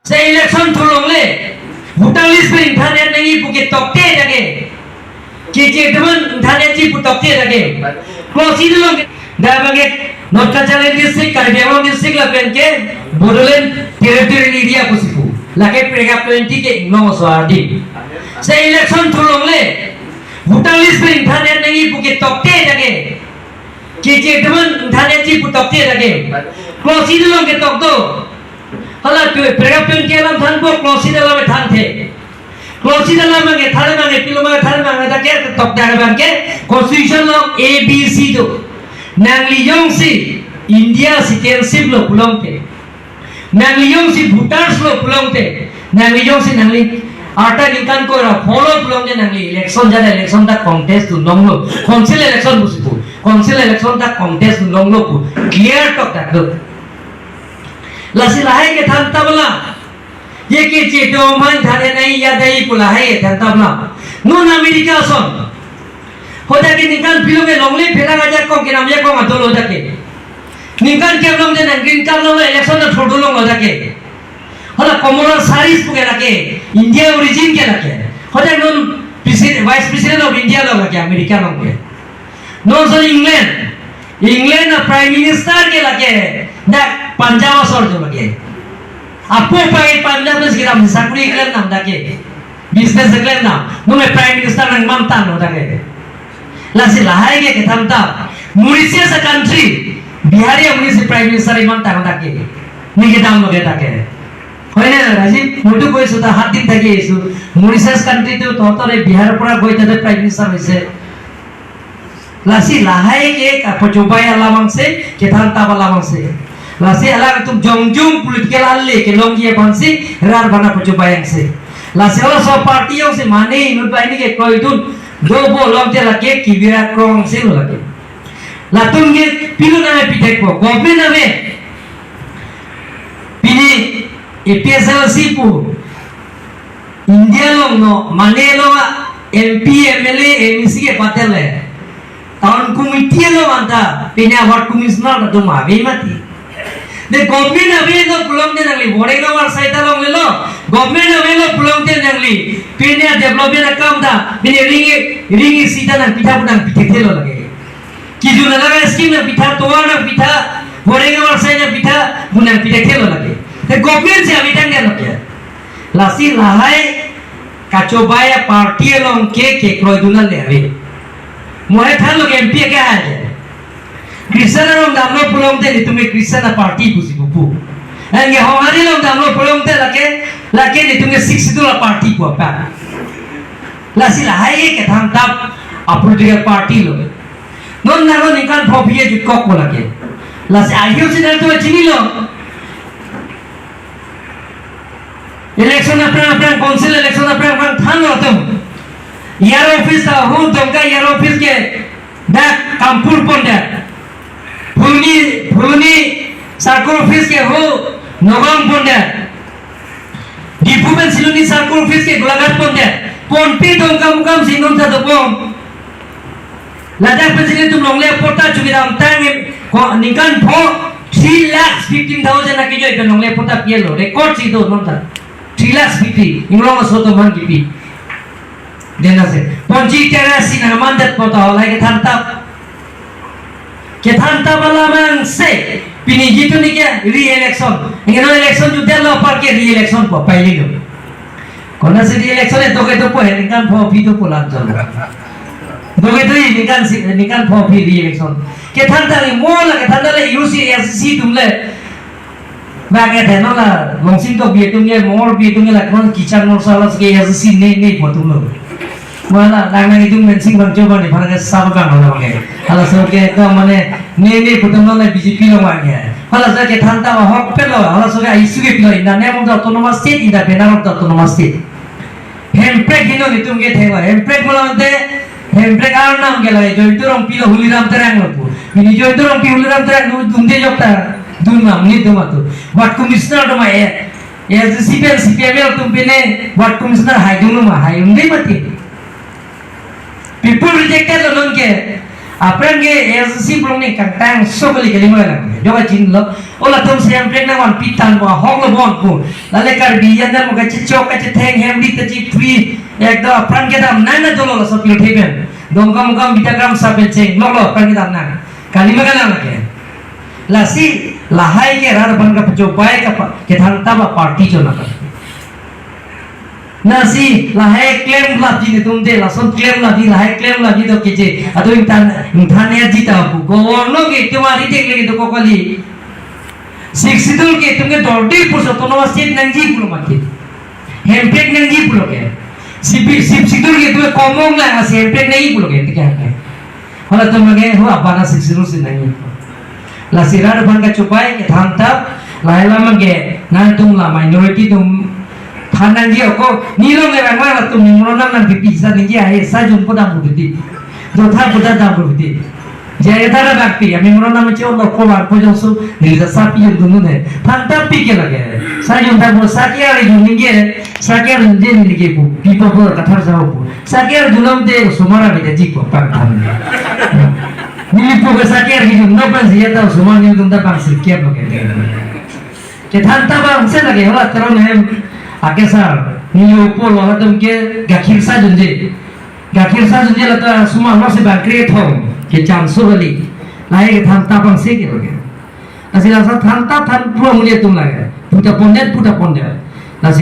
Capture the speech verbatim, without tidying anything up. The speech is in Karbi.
Se election thulongle, voter list pen ingthan-et nangji pu ke tokte dak ke. Keche teman ingthan-etji pu tokte dak ke. Klosi dolong ke, dak abang ke North Cachar Hills District, Karbi Anglong District lapen ke Bodoland Territorial Area pusi pu. Lake paragraph twenty ke inglong aso adim. Se election thulongle, voter list pen ingthan-et nangji pu ke tokte dak ke. Keche teman ingthan-etji pu tokte dak ke. Klosi dolong ke tok do. Hala tu paragraph twenty alam thanpo, klosi dolong alam thanthe. Klosi dolong abang ke, thar abang ke, pilo abang, thar abang ke, dak ke tok dak abang ke, constitution along A B C do. Nangli jongsi India citizenship lo pulote, nangli jongsi voters lo pulote, nangli jongsi nangli arta ningkan koi ra pho lo pulote nangli election jada election ta contest dun longlo. Council election pusi pu. Council election ta contest dun longlo pu. Clear tok dak do. Lasi lahai kethan ta bala. Ye keche teman thare nai ya dai pu lahai kethan ta bala. Non America ason. Hodak ke ningkan pilo ke longle pherang ajakong kenam ajakong adolo hodak ke. Ningkan kep longte nang green card longlo, election ta thur dolonglo hodak ke. Hala Kamala Harris pu ke lake, India origin ke lake. Hodak non presi-, Vice President of India lo lake, America along ke. Non ason England, England a Prime Minister ke lake, dak Punjab asor jo lake. Apo pa ke Punjab si kiram sakuri klemnang dak ke. Business klemnang. Non ke Prime Minister nangmantanglo dak ke. Lasi lahai ke kethan ta. Mauritius a country, Bihari amonit si Prime Minister imantang dak ke. Ne kedam lo ke dak ke. Hoi na, Rajiv? Mutu koi suta hat din thaki isu. Mauritius country tu tohot re Bihar pura goi tate Prime Minister hoise. Lasi lahai ke kapachobai alam angse, kethan ta alam angse. Lasi alangtum jongjong political ale kelongji aphansi rat bana pachobai angse. Lasi halaso party jongsi mane inut banghini ke kroidun dopo pulote lake kevira krong angse lo lake. Latum ke pilo nangpithekpo, government ave. Pini A P H L C pu India along no mane lo a M P, M L A, M A C ke patel le. Town committee along anta pini ward commissioner ta dum ave mati. De government ave lo pulote nangli boreng lo war sai ta longlelo. Government ave lo pulote nangli pini development akam ta pini ring ring isi ta nangpitha pu nangpithekthelo lake. Kijun alam scheme nangpitha, tovar nangpitha, boreng war sai nangpitha, pu nangpithekthelo lake. Te government si ave tangte lake. Lasi lahai kachobai a party along ke kekroidun ale ave. Mo he thanlo ke M P ke hai ke. Christian along damlo pulote netum ke Christian a party pusi pupu. Anke Honghari along damlo pulote lake, lake netum ke Sixth Schedule a party pu apa. Lasi lahai ke kethan ta a political party lo. Non nalo ningkan pho aphi jutkokpo lake. Lasi ahi si nangtum chinilo. Election aphrang aphrang, council election aphrang aphrang thanlo atum. E R O office ta ho Dongka E R O office ke dak Kampur pondet. Phuloni, Phuloni circle office ke ho Nagaon pondet. Diphu pen Siloni circle office ke Golaghat pondet. Ponpe Dongkamukam si non ta dopon. Ladak pen si netum longle patta chukidam tang em, ko ningkan pho three lakhs fifteen thousand akejoi pen longle patta pilo. Record si do non ta. Three lakhs fifty. Inglong aso atum aphan kipi. Dena se. Ponji terasi nangmandet patta halai kethan ta. Kethan ta alam angse. Pini jitu ni ke re-election. Ingno election jutdetlo apar ke re-election pu paili lo. Konatsi re-election e doke dopo he ningkan pho aphi dopo lam chon. Doke do ningkan si, ningkan pho aphi re-election. Kethan ta ni mo la kethan ta le U C S C atum le. Ba kethan lo la Longsing Tokbi atum ke, Mongol Tokbi atum ke la kon kichang mor sala ke S C ne ne po atum lo. Wala nang nang itum Mensing Bangcho bani para ke sab bang lo ke. Halaso ke ekdom mane ne ne po atum lo na B J P lo mane. Halaso kethan ta ahok pelo, halaso ke issue ke pilo in the name of the autonomous state, in the banner of the autonomous state. Hemprek heno netum ke thela, Hemprek pulote, Hemprek arnam ke la, Joyinto Rongpi lo Huliram Terang lo pu. Pini Joyinto Rongpi Huliram Terang dum, dum de jok ta, dum ma, ni dum atu. Ward commissioner dum ma, eh, S D C pen C P M L atum pine, ward commissioner haidun ma, haidunde mati. People rejected lo non ke, aphrang ke S D C pulote kangtang so kali kali ma lang. Jok ajin lo. O latum si hemprek nangvanpi tangpo, ahok lo bon ko. Lale Karbi anat mo kachechok kachetheng hem ri ta chipri. Ekdom apran kedam nang na dolo laso pirthe pen. Dongkamukam Bidya Kramsa pen chenglok lo apran kedam nang. Kalima kalang lake. Lasi lahai ke rat aphan kapachobai kapa, kethangtap aparty chonaka. Lasi lahai klemlapji netum de, lason klemlapji, lahai klemlapji do keje. Ato ingthan, ingthan ya jita pu. Governor ke itum ari dek lagi do kokali. Sixth Schedule ke itum ke dorde puso autonomous state nangji pulo mati. Hemprek nangji pulo ke. Sixth, Sixth Schedule ke itum ke komong lang, lasi hemprek nangji pulo ke, tiga ke. Hala atum abang ke, ho abana Sixth Schedule si nangji. Lasi rat aphan kachobai kethangtap, lahai alam abang ke, nangtum la minority atum than nangji ako, nilong erang lang latum nimro nam nangpipi sa ningje ahe, sa jun podam bupiti. Dotha poda dam bupiti. Jaya tara bakpi, ami nimro nam cho lo ko war ko jongsu, nilisa sapi jun dunu ne. Thangtap pi ke lake. Sa jun ta bo sa ke ari jun ningje, sa ke ari jun ningje bu, pipo bo kathar sa bu. Sa ke ari jun nam de sumara bida ji ko pang tham. Nelipo ke sa ke ari jun no pan siya ta sumar ni dun ta pang sikya bo ke. Kethangtap abang si lake, hala teron hem akesar, nelipo lo latum ke gakhir sa junje. Gakhir sa junje lata sumar lo si bangkre thong, ke cham so kali. Lahai kethangtap abang si ke lake. Lasi laso thangtap than pro mulya tum lake. Puta pondet, puta pondet.